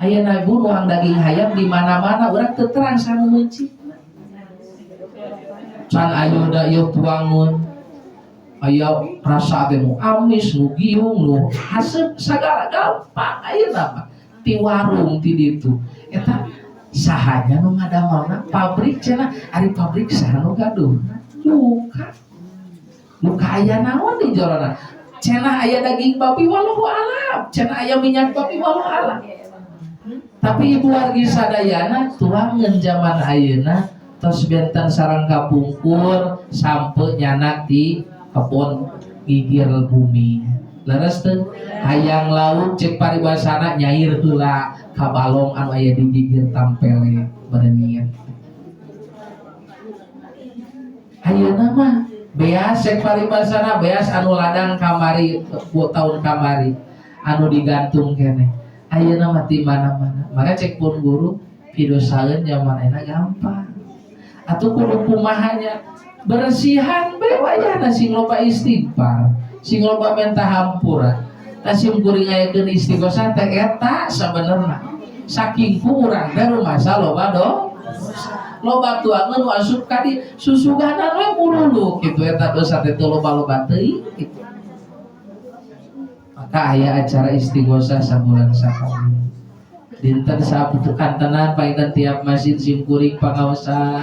Ayeuna ibu nuang daging hayam di mana-mana, urang teu terang saha nu meuncitna. Can ayo da ieu tuangeun aya rasa teh nu amis, nu giung, nu haseup, sagala gampang ayeuna mah ti warung ti ditu. Eta sahanya nu ngadamelna? Pabrik cenah. Ari pabrik saha nu gaduhna? Luka luka aya naon di jorona? Cenah aya daging babi, wallahu alam. Cenah aya minyak babi, wallahu alam. Tapi ibu wargi sadayana, tuangan zaman ayeuna tos benten sareng kapungkur. Sampe nyanak di kebon gigir bumi, leres teu? Hayang lauk, cek paribasana, nyair heula ka balong anu aya di gigir tampele berenyian. Ayeuna mah beas, cek paribasana beas anu ladang kamari, tahun kamari anu digantung keneh, ayeuna mah di mana-mana. Maka cek pun guru, pidosaeun zaman ayeuna gampang. Atuh kudu kumahanya? Bersihan be wayahna, sing loba istighfar, sing loba menta hampura. Tah, sim kuring ngayakeun istighosah teh eta sabenerna saking ku urang teh rumasa loba do loba tuangan nu asup ka di susuganan we mululu kitu. Eta dosa teh teu loba-loba teuing kitu. Maka aya acara istighosah sabulan sakali, dinten Sabtu kantenan, panginten tiap masjid sim kuring pangaosan.